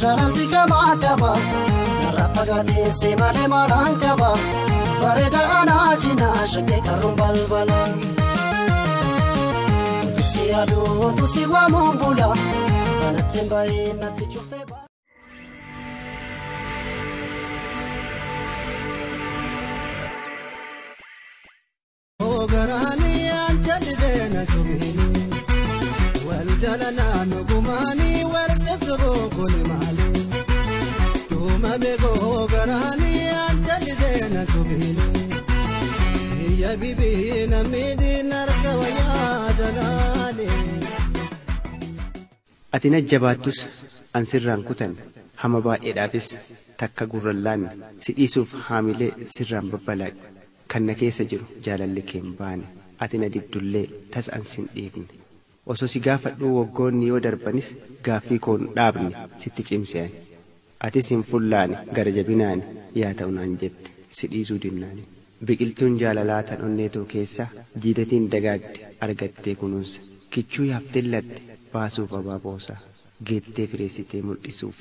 Jaalalti gamaa qaba narraa fagaatee si malee maalaan qaba bareeda anaa cinaa shakkee qarruun balbala. Utusi aduu utusi waamuun bula kanatti baay'ee natti cuftee. Ogaraani anjalli na subini wal jalana nugumaani warse subu kuni maali tuma bego ogaraani anjalli na subini ya bibi namidi narka waya jalali. Ati na jabaattus an sirraan kutan hama baay'eedhaafis takka gurrallaan si dhiisuuf haamilee sirraan babbalaaqe. Kan na keessa jiru jaalalli kee hin baane ati na diddullee tas an sin dhiifne osoo si gaafadhuu waggoonni yoo darbanis gaaffii koon dhaabne sitti cimsean atis hin fullaane gara jabinaani yaa ta'u naan jette si dhiisuu dinnaani biqiltuun jaalalaa tan onneetoo keessa jiidatiin dagaagde argattee kunuunsa kichuu yaaftee latte baasuuf abaaboosaa geettee fireessitee mul'isuuf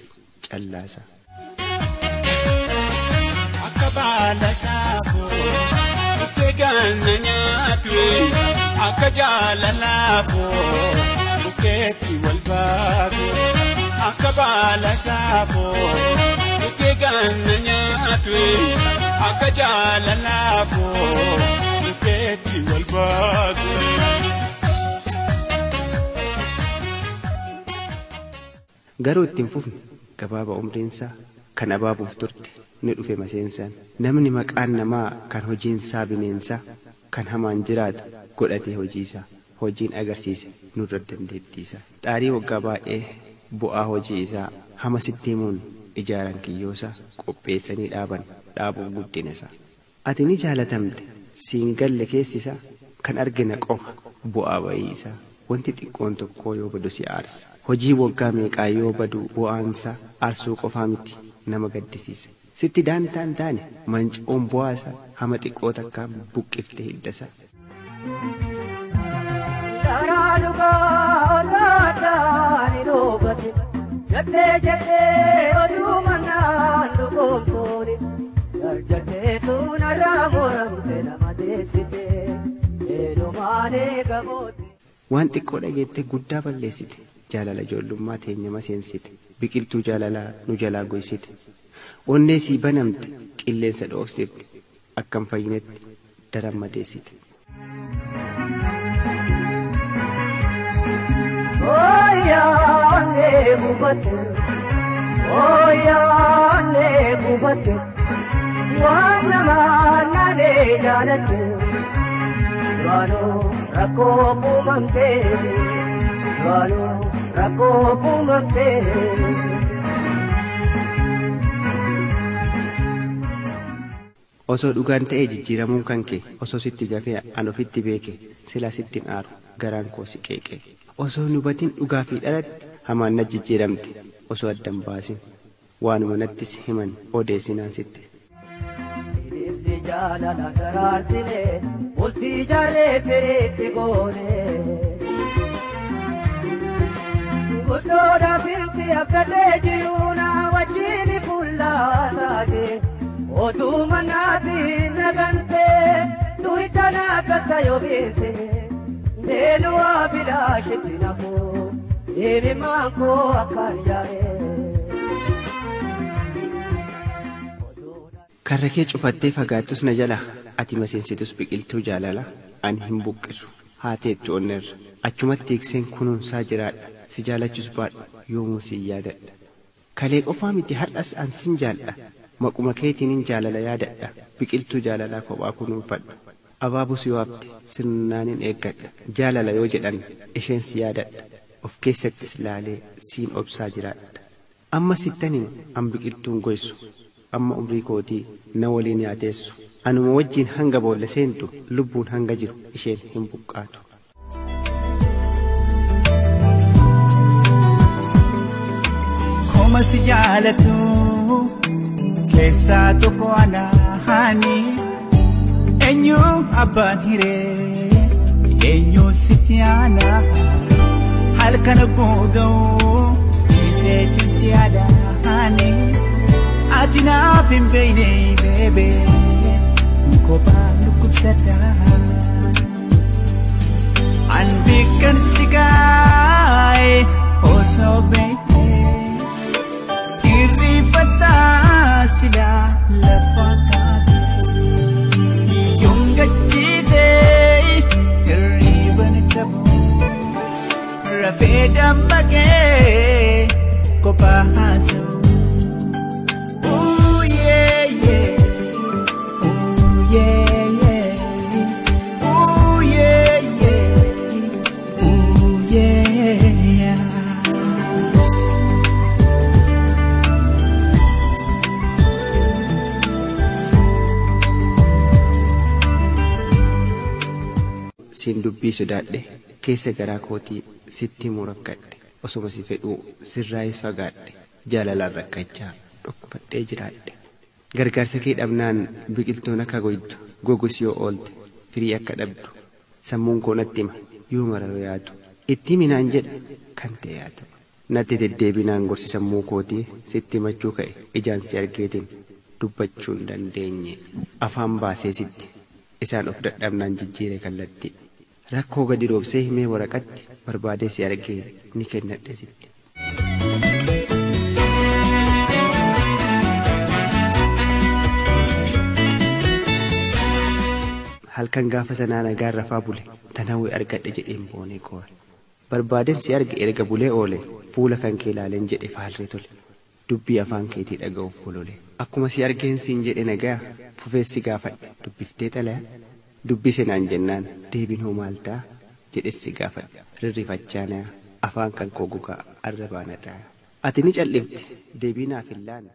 callaasa. Akka baala saafoo ganna nyaatu akka jaalalaafoo bukkeetti wal baatu akka baala saafoo ganna nyaatu akka jaalalaafoo bukkeetti wal baatu. Garuu ittiin fufne gabaaba umriinsaa kan abaabuuf turte. Ni dhufe maseensaan namni maqaan namaa kan hojiinsaa bineensaa kan hamaan jiraatu godhatee hojiisaa hojiin agarsiise nurra dandeettiisaa xaarii waggaa baay'ee bu'aa hojii isaa hama sitti himuun ijaaran kiyyoosaa qopheessanii dhaaban dhaabuuf guddina isaa ati ni jaalatamte siin galle keessisaa kan argina qofa bu'aa bayii isaa wanti xiqqoon tokkoo yoo badu si aarsa hojii waggaa meeqaa yoo badu bu'aansaa aarsuu qofaa miti nama gaddisiisa. Sitti daantaan taane manca'uun bu'aasaa hama xiqqoo takkaan buqqiftee hiddasaa. Karaa dhugaa olaataan dhoobate jettee jettee oduu mannaan dhugoomsooni jarjartee tuunarraa moramte nama deessite heerumaanee qaboote. Waan xiqqoo dhageettee guddaa balleessite jaalala ijoollummaa teenya maseensite biqiltuu jaalalaa nu jalaa goysite. Onnee sii banamte qilleensa dhoofsifte akkam fayyinetti daran madeessite. Ooyyaa gubate ooyyaa gubate waan namaa naanee jaalatte waanoo rakkoo uumamte waanoo rakkoo uumamte. Osoo dhugaan ta'ee jijjiiramuun kan kee osoo sitti gafee an ofitti beeke silaa sitti hin aaru garaan koo si qeeqe osoo hin hubatin dhugaa fi dhalatti hamaan na jijjiiramte osoo addan baasin waanuma nattis himan odeessinaan sitti. Ililli jaalala daraarsine bultii jaarree firiitti goone. Guddoodha filti abdatee jiru na wajjin fuullaa Otuu manaati nagantee tuutana akka yoobeese deeluwaa bilaashitti nafuu deebi maankoo akkaan yaa'ee. Karra kee cufattee fagaattus na jala ati maseensitus biqiltuu jaalala ani hin buqqisu haa teettu onneerra achumatti hiikseen kunuunsaa jiraadha si jaalachus baadhu yoomuu si yaadadha kalee qofaa miti har'as an sin jaalladha. Maquma keetiinin jaalala yaadadha biqiltuu jaalalaa kophaa kunuunfadha abaabus yoo hafte sirnaanin eeggadha jaalala yoo jedhan isheen si yaadadha of keessattis laalee siin obsaa jiraadha amma sittaniin an biqiltuun goysu amma umrii kootii na waliin yaateessu anuma wajjiin hanga boolla seentu lubbuun hanga jiru isheen hin buqqaatu. Koma si jaalatu. Keessaa tokko anaani eenyu abbaan hiree eenyu sitti aanaa halkan guuga'u ciisee ciisee. Ani ati naaf hin beekne beebe kophaa dhukkubsadha. An beekan si kaa'e osoo beekte irrifataa silaa lafa kaate. Yoon gachiisee hirriba ni dhabu rafee dammaqee kophaa haasa'u. Ooh yeah yeah, ooh yeah yeah, ooh yeah yeah, ooh yeah yeah. Siin dubbii sodaadhe keessa garaa kootii sitti himuu rakkadhe osuma si fedhuu sirraayis fagaadhe jaalalaan rakkachaa dhukkubadhee jiraadhe. Gargaarsa kee dhabnaan biqiltuun akka goydu gogus yoo oolte firii akka dhabdu sammuun koo natti hima yoo mararoo yaadu itti himinaan jedha kan ta'e haa ta'u. Natti deddeebinaan gorsi sammuu kootii sitti himachuu ka'e ijaan si argeetiin dubbachuu hin dandeenye afaan baasee sitti isaan of dadhabnaan jijjiire kallattii. Rakkoo gadi roobsee himee waraqatti barbaadee si argee ni kennadhe sitti. Halkan gaafa sanaa nagaan rafaa bule tanawwee argadhe jedheen boonee koore. Barbaadeen si arge erga bulee oole fuula kan kee ilaaleen jedhe faalree tole. Dubbii afaan keetii dhaga'uuf bolole. Akkuma si argeen siin jedhe nagaa fufeessi gaafadhe dubbiftee xalayaa. Dubbise naan jennaan deebiin hoo maal ta'a jedhes si gaafadhe rirrifachaa naa afaan kan koo gogaa arrabaa na ta'a. Ati ni callifte deebii naaf hin laanne.